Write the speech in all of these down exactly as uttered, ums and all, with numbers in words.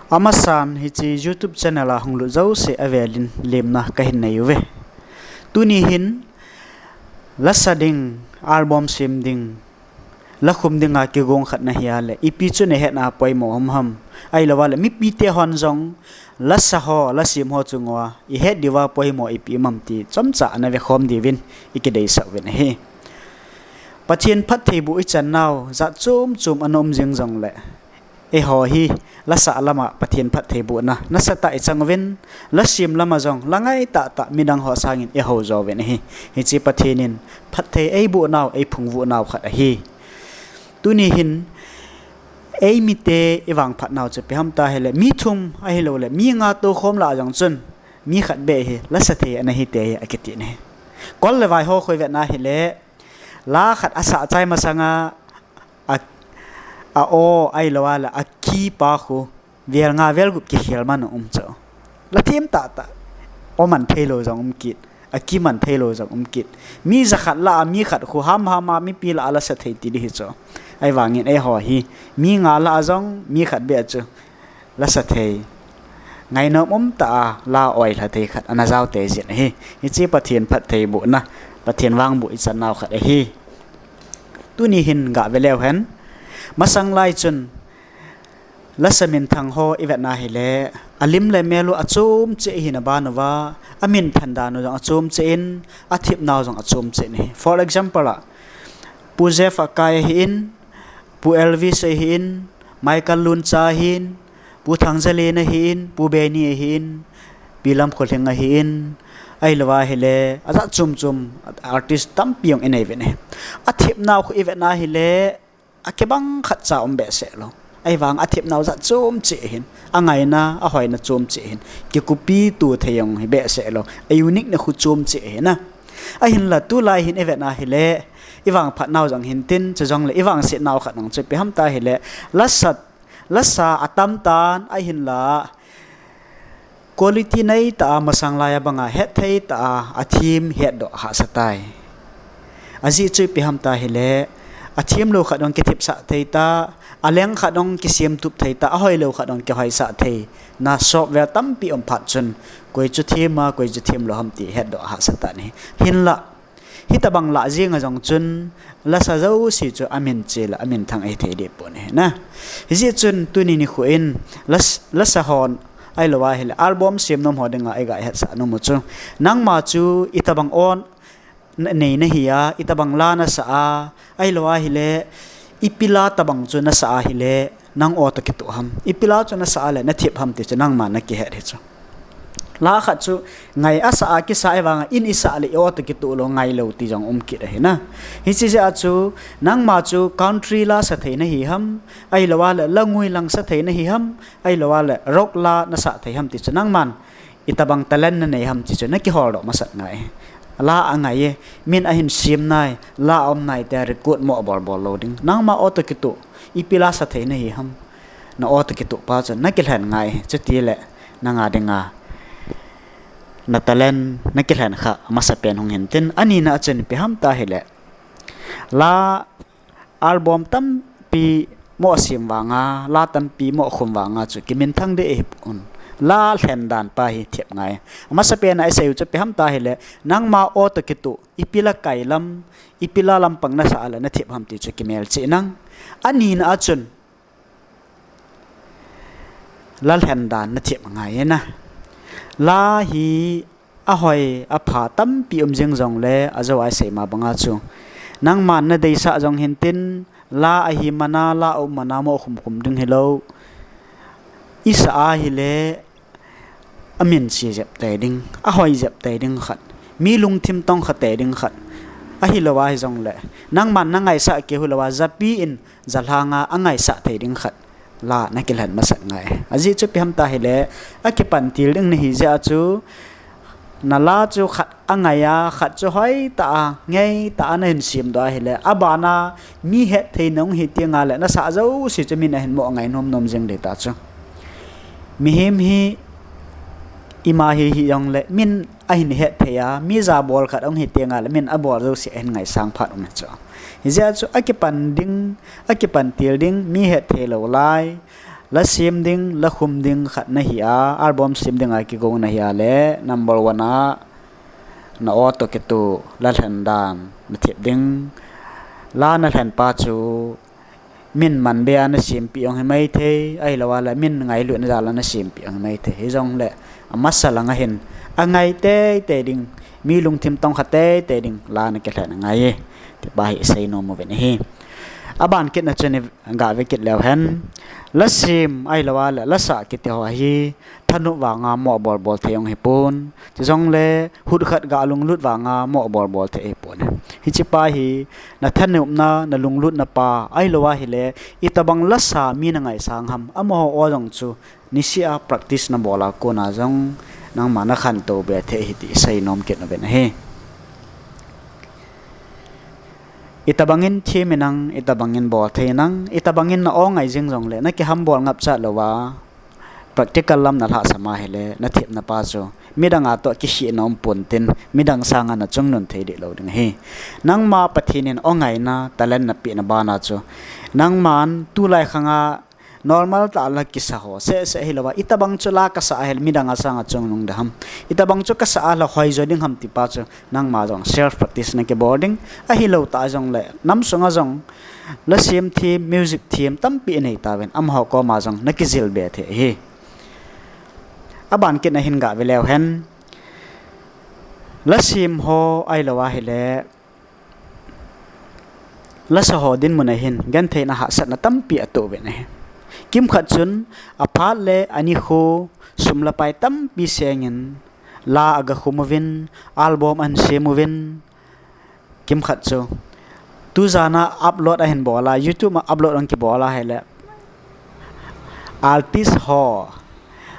Amasan hiche YouTube channel a hung lut jouse avelin lemna kahin nei uve. Tuni hin lasa ding, album sem ding, lakhum dinga kigong khat nahi a le, ipi chu nahetna poimo ham ham. Ahilou a le, mipite hon jong, lasa ho, lasem ho chunga, ihet diuva poimo ipi um ham ti, chomcha ana vekhom diuvin, ikideisah uvin ahi. Pathen phattheiboh ichan nau, jat chom chom ana um jing jongle, eiho hi, lasa lama Pathen phattheibohna, nasatah a ichang uvin, lasem lama jong, la ngai tahtah, midang ho sangin eiho jo uvin ahi. Hiche Pathen in, phatthei eiboh nau, eiphungvuh nau khat ahi. Tuni hin, eimite ivangphat nau chu ipi ham tahile, mi thum ahilou le, mi nga toukhom lah jong chun, mi khat beh hi, lasa thei ana hite hi, akiti ahi. Kol le vai ho khu ivet na hile, la khat asah chai masanga, a, a-o, ahilou a le, akipa khu, vel nga vel gup kikhel man um chu. La them tahtah, o man theilou jong um kit, aki man theilou jong um kit. Mi jakhat lah a, mi khat khu ham ham a, mipi lah a lasa thei ti ding hi chu. Ahivangin eiho hi, mi nga lah a jong, mi khat beh chu lasa thei, ngainom um tah a la oilha thei khat ana jao tei jin ahi. Hiche Pathen phattheibohna, Pathen vangboh ichan nau khat ahi. Tuni hin gah ve leu hen. Masang lai chun lasa minthang ho ivet na hile, alim le mel u achom cheh ahina ban uva, amin phen dan u jong achom cheh in, athep nau jong achom cheh in ahi. For example a, Pu Jeff Akai ahin, Pu Elvis ahin, Michael Luncha ahin, Pu Thangjalen ahin, Pu Benny ahin, Pi Lamkholhing ahin, ahilou a hile, ajat chom chom artist tampi jong inei uvin ahi. Athep nau khu ivet na hile, akibang khatcha um behseh lou. Ahivang athep nau jat chom cheh ahin, angaina, ahoina chom cheh ahin, kicopy to thei jong hi behseh lou, a unique na khu chom cheh ahi na. Ahinla tulai hin ivet na hile, ivangphat nau jong hin tin, chujongle ivangset nau khat jong chu ipi ham tahile, lasa, lasa atam tan, ahinla quality nei tah a, masang lai a banga hetthei tah a, athem hetdoh hahsa tai. Ajeh chu ipi ham tahile, athem lou khat jong kithepsah thei ta, aleng khat jong kisemtup thei ta, ahoilou khat jong kihoisah thei na software tampi um phat chun, koi chu them a, koi chu them lou ham ti hetdoh hahsa tan ahi. Hinla, hitobang lah jeng a jong chun, lasa jouse chu amin cheh le, aminthang ahi thei deh pon ahi na. Hijeh chun tuni nikho in, las-, lasa hon, ahilou a hile, album sem nom ho dinga iga hetsah nom u chu, nangma chu itobang o nei nahi a, itobang la nasah a, ahilou a hile, ipi la tobang chu nasah a hile, nang o toh kitoh ham. Ipi la chu nasah a le nathep ham ti chu nangman nakihet hi chu. La khat chu ngai asah a kisa ahivanga in isah le i o toh kitoh lou ngailou ti jong um kit ahi na. Hiche jeh a chu nangma chu country la sa thei nahi ham, ahilou a le langui lang sa thei nahi ham, ahilou a le rock la nasah thei ham ti chu nangman itobang talent nanei ham ti chu nakiholdoh masat ngai. La angai e, min ahin sem nai, la aum nai tia record mo bol bol lou ding. Nangma o toh kitoh, ipi la sa thei nahi ham. Na o toh kitoh pa chu nakilhen ngai, chutile nanga dinga na talent nakilhen kha amasapen hung hin tin, anina a chun ipi ham tahile, la album tampi mo sem vanga, la tampi mo khum vanga chu kiminthang deh ahipon, la lhen dan pa hi thep ngai. Amasapen a isei u chu ipi ham tahile, nangma o toh kitoh, ipi la kai lam, ipi la lampang nasah le nathep ham ti chu kimelchih nang. Anina a chun la lhen dan nathep ngai na. La hi ahoi apha tampi um jing jongle, ajou a isei ma banga chu, nangman nadeisah jong hin tin, la ahi mana, la aum mana mo khum khum ding hilou, isah a hile, amin che jep tei ding, ahoi jep tei ding khat, mi lungthim tong kha tei ding khat, ahilou a hijongle, nangman nangaisah keu hilou a, japi in jalhanga angaisah thei ding khat la nakilhen masat ngai. Ajeh chu ipi ham tahile, akipan til ding nahi jeh a chu, na la chu khat angai a, khat chu hoitah a, ngeitah a nahin semdoh ahile, abana mi hetthei nahung hi tengle, nasah jouse chu min ahin mo ngainom nom jing ding ta chu. Mihem hi ima hi hijongle min ahin hetthei a, mi jabol khat ahung hi tengle min abol jouse ahin ngaisang phat um chu. Hijeh a chu akipan ding, akipan til ding, mi hetthei lou lai, La sem ding, la khum ding khat nahi a, album sem ding a kigong nahi a le, number one a, na aw toh kitoh, la lhen dan, na thep ding, la na lhen pa chu, min man be a na sempeh jong hi mai thei, ahilou a le, min ngailutna jal a na sempeh jong hi mai thei. Hijongle, amasa lang a hin, angai teitei ding, mi lungthim tongkha teitei ding, la na kilhen angai e, ti pa hi isei nom uvin ahi. Aban kit na chun i ga ve kit leu hen. La sem ahilou a le, la sah kiti ho hi, thanop vang a mo bol bol thei jong hi pon. Chujongle, hut khat ga lunglut vang a mo bol bol thei hi pon. Hiche pa hi, na thanopna, na lunglutna pa, ahilou a hile, itobang la sa mi na ngaisang ham, amaho aw jong chu, niseh a practice na bol a kon a jong, nangma na khantou be thei hi ti isei nom kit uvin ahi. Itobang in them inlang, itobang in bol thei inlang, itobang in na aw ngai jing jongle, na kihambol ngap chat lou a, practical lam na lhahsam a hile, na thepna pa chu, midang a toh kikhehna um pon tin, midang sang a na chungnun thei deh lou ding ahi. Nangma Pathen in aw ngaina, talent na pehna ban a chu, nangman tulai khang a, normal tah a la kisa ho, seh seh hilou a, itobang chu la kasa a hile, midang a sang a chungnung ding ham. Itobang chu kasa a la hoi jo ding ham ti pa chu, nangma jong self practice na kibol ding, ahilou tah jongle, nam sung a jong, la sem them, music them, tampi inei tauvin, amaho kom a jong, na kijil be thei ahi. Aban kit na hin ga ve leu hen. La sem ho ahilou a hile, la sa ho dinmun a hin, gentheina hahsatna tampi atoh uvin ahi. Kimkhat chun, aphat le anikho, sum le pai tampi seng in, la aga khum uvin, album ahin sem uvin, kimkhat chu, tujan a upload ahin bol a, YouTube a upload ahung kibol a hile, artist ho,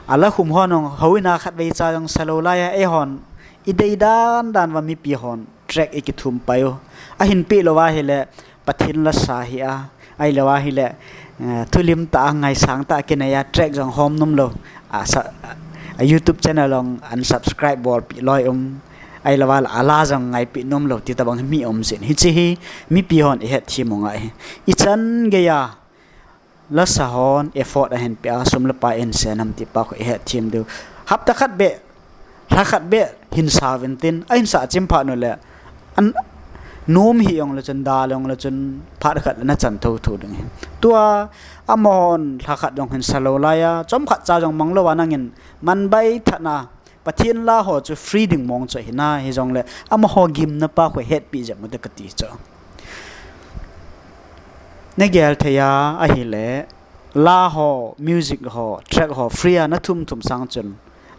ala khum hon jong, houin a khatvei cha jong sa lou lai a, eihon, idei dan dan uva mipi hon, track ikithum pai u. Ahin peh lou a hile, Pathen la sa hi a, ahilou a hile, eh, thulim tah a ngaisang tah a kinei a, track jong hom nom lou. A sa, a YouTube channel jong unsubscribe bolpeh loi um. Ahilou a le, ala jong ngaipeh nom lou, ti tobang hi mi um jin. Hiche hi, mipi hon ihet them u ngai hi. Ichan gei a, la sa hon effort ahin peh a, sum le pai ahin sen ham ti pa khu ihet them diu. Hapta khat beh, lha khat beh, hin sa uvin tin, ahin sa chim phat u le, an, nom hi jongle chun, dal jongle chun, phat khat le na chan thotho ding ahi. Tua, amahon lha khat jong hin sa lou lai a, chomkhat cha jong mang lou a nangin, man bai tah na, Pathen la ho chu free ding mong chu ahi na, hijongle, amaho gimna pa khu hetpeh jep u te kati chu. Na gel thei a, ahile, la ho, music ho, track ho, free a na thum thum sang chun,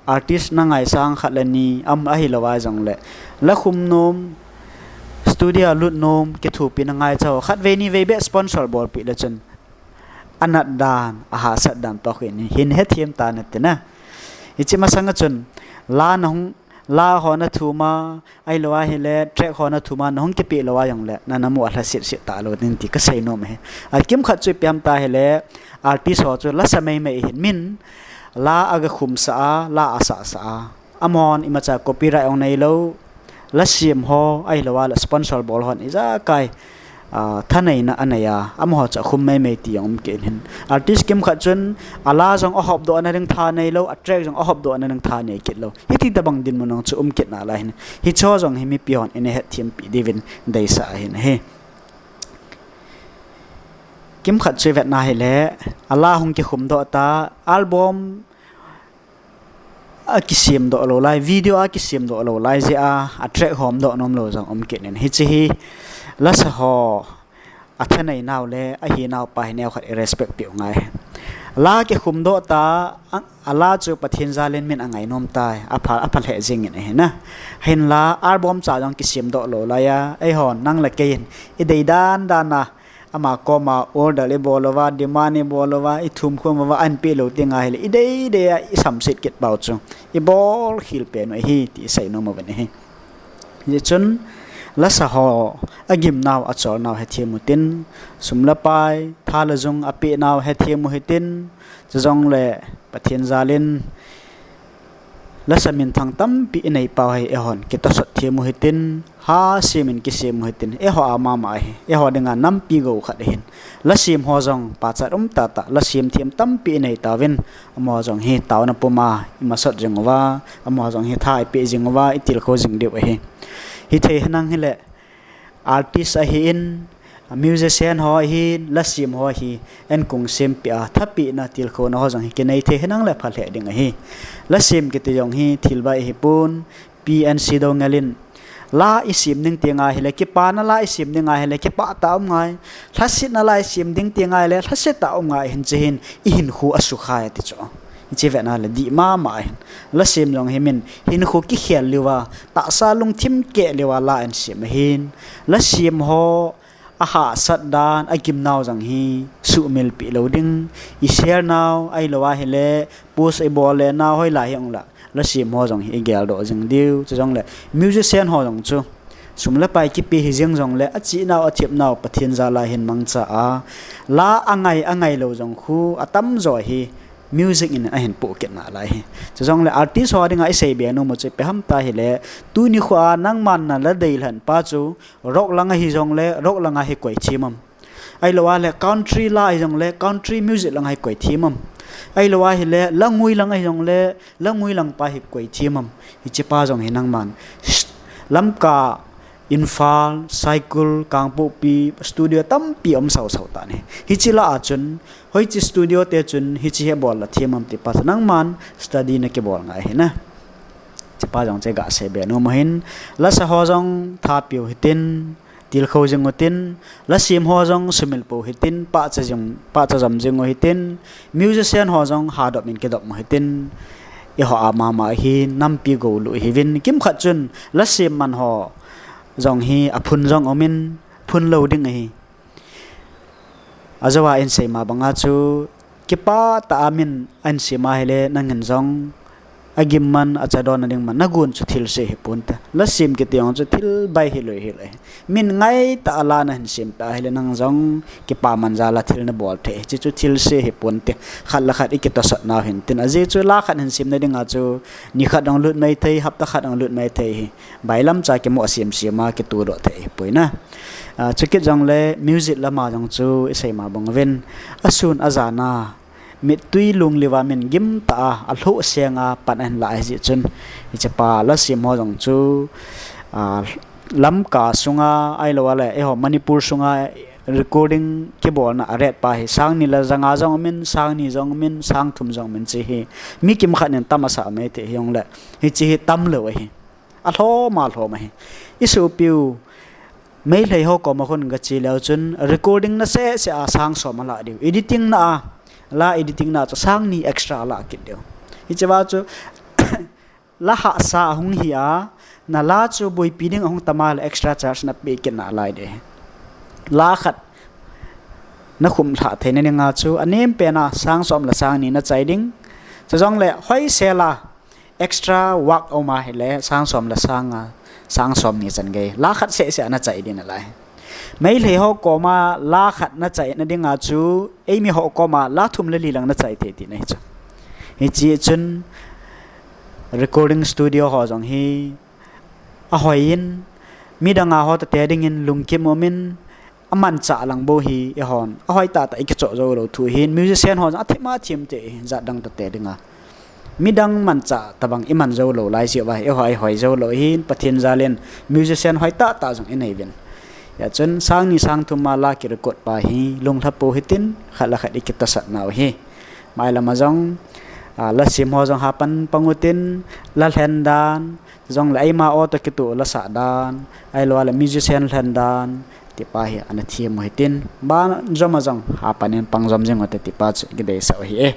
artist na ngaisang khat le ni, am ahilou a jongle, la khum nom, studio lut nom, kithopina ngaicha ho, khatvei nivei beh sponsor bolpeh le chun, anat dan, ahahsat dan pa khu hin, hin hethem ta nate na. Hiche masang a chun, la na hung, la ho na thum a, ahilou a hile, track ho na thum a, na hung kipeh lou a jongle, na namu alha set set talou ding ti kasei nom ahi. Akimkhat chu ipi ham ti ahile, artist ho chu la sa mei mei ahin min, la aga khumsah a, la asahsah a. Amahon imacha copyright jong neilou, la sem ho, ahilou a le sponsor bol hon ijakai, ah, thaneina anei a, amaho chu akhum mei mei ti jong um kit in ahi. Artist kimkhat chun, ala jong ahopdoh na ding tha neilou, a track jong ahopdoh na ding tha nei kit lou. Hiti tobang dinmun jong chu um kit nalai ahi. Hicheho jong hi mipi hon ina hetthempeh diuvin deisah ahi. Kimkhat chu ivet na hile, ala hung kikhumdoh ta, album akisemdoh lou lai, video akisemdoh lou lai jeh a, a track homdoh nomlou jong um kit in ahi. Hiche hi, lasa ho, athaneinau le, ahinau pa hi neokhat i respect peh u ngai. La kikhumdoh ta, a, ala chu Pathen jalin min angainom tai, apha, apha lheh jengin ahi na. Hinla, album cha jong kisemdoh lou lai a, eihon, nang le kei in, idei dan dan a, ama koma order ibol uva, demand ibol uva, ithumkhum uva, ahinpeh lou teng ahile, idei dei a, isamset kit pau chu, ibol khel pen u ahi, ti iseinom uvin ahi. Hijeh chun, lasa ho, agimnau, acholnau hethem utin, sum le pai, tha le jung apehnau hethem u hitin, chujongle Pathen jalin, lasa minthang tampi inei pau hi eihon kitosot them u hitin, hasem in kisem u hitin, eiho a mama hi, eiho dinga nampi gou khat ahin. Lasem ho jong pachat um tah tah, lasem them tampi inei tauvin, amaho jong hi taona puma imasot jing uva, amaho jong hi tha ipeh jing uva, itilkhou jing diu ahi. Hithei henlang hile, artist ahin, musician ho ahin, lasem ho hi, enkong sempeh a, thapeh na tilkhouna ho jong hi kinei thei henlang le phalheh ding ahi. Lasem kiti jong hi thil bai ahipon, P N C Doungel in, la isem ding ti ngai hile, kipana la isem ding ngai hile, kipah tah a um ngai, lhasetna la isem ding ti ngai le, lhasetna um ngai hin, hiche hin ihinkho asukhai ati chu. Hiche vetna le dih mama ahin. Lasem jong hi min hinkho kikhel leuva, tahsa lungthim keh leuva la eisem ahin. Lasem ho ahahsat dan, agimnau jong hi suhmilpeh lou ding. I share nau, ahilou ahile, post ibol le nau hoilai hijongle, lasem ho jong hi igeldoh jing diu. Chujongle, musician ho jong chu, sum le pai kipe hijeng jongle, achehnau, athepnau, Pathen jal a hin mangcha a, la angai, angailou jong khu atamjo hi, music in ahin pohkit nalai hi. Chujongle artist ho dinga iseibe nom u chu ipi ham ti ahile, tuni khoa nangman nala deilhen pa chu rock lang ahijongle, rock langa hi koi them am? Ahilou ahile country la ahijongle, country music langa hi koi them am? Ahilou ahile langui lang ahijongle, langui lang pa hi koi them am? Hiche pa jong hi nangman Lamka, Imphal, Saikul, Kangpokpi, studio tampi um sausau tan ahi. Hiche lah a chun, hoiche studio te chun hiche hi bol la them am ti pa chu nangman study nakibol ngai ahi na. Hiche pa jong chu iga seibe nom u ahin, lasa ho jong thapeh u hitin, tilkhou jing u hitin, lasem ho jong sumil pou hitin, pachat jing, pachat jom jing u hitin, musician ho jong hadop in kidop u hitin, eiho a mama hi nampi gou lou ihiuvin, kimkhat chun lasem man ho jong hi aphun jong umin, phun lou ding ahi. Ajou a insei ma banga chu, kipah tah a min ahin sem ahile, nangin jong agim man, achadon na ding man, nagon chu thilse hiponte. Lasem kiti jong chu thil bai hilou hilou ahi. Min ngaitah a la nahin sempeh ahile, nang jong kipaman jal a thil nabol thei. Hiche chu thilse hiponte. Khat le khat ikitosot nau hintin. Ajeh chu la khat hin semna dinga chu, nikhat jong lut maithei, hapta khat jong lut maithei hi. Bailamcha kimoh semsem a kitohdoh thei ahipoi na. Ah, chukit jongle music lama jong chu isei ma bang uvin, asun ajan a, mittui lungliu a min gimtah a, alhoh seng a pan ahin lah ahijeh chun, hiche pa lasem ho jong chu, ah, Lamka sunga, ahilou ahile, eiho Manipur sunga recording kibolna a rate pa hi, sang ni le janga jong umin, sang ni jong umin, sang thum jong umin hiche hi. Mi kimkhat in tam asah maithei hijongle, hiche hi tamlou ahi. Alhom alhom ahi. Isopiu Meitei ho koma khun gache leu chun recording na sehseh a sang som alah diu. Editing na a, la editing na chu sang ni extra alah kit diu. Hichea chu la hahsa ahung hi a, nala chu boipi ding ahung tam a le extra charge napeh kit nalai ding. La khat nakhum lhah theina dinga chu anem pen a sang som le sang ni nachai ding. Chujongle hoisel a extra work aum ahile sang som le sang nga, sang som ni chan gei la khat sehseh a nachai ding nalai. Meitei ho koma la khat nachaina dinga chu, eimi ho koma la thum le li lang nachai thei tina ahi chu. Hiche chun recording studio ho jong hi ahoiyin, midang a ho tate dingin lungkim umin, amanchah lang bou hi eihon ahoi tahtah ikichoh joulou thu ahin, musician ho jong athim athim te jat dang tate dinga. Midang manchah tobang iman joulou lai jeh uva eiho ihoi joulou ahin, Pathen jal in musician hoi tahtah jong inei uvin. Hijeh chun sang ni sang thum a la kirecord pa hi lunglha pou hitin, khat le khat ikitosat nau hi. Mailam a jong, ah, lasem ho jong hapan pang utin, la lhen dan, chujongle eima auto kitoh la sah dan, ahilou le musician lhen dan, ti pa hi ana them u hitin, banjom a jong hapan in pang jom jing ute ti pa chu kideisah u ahi e.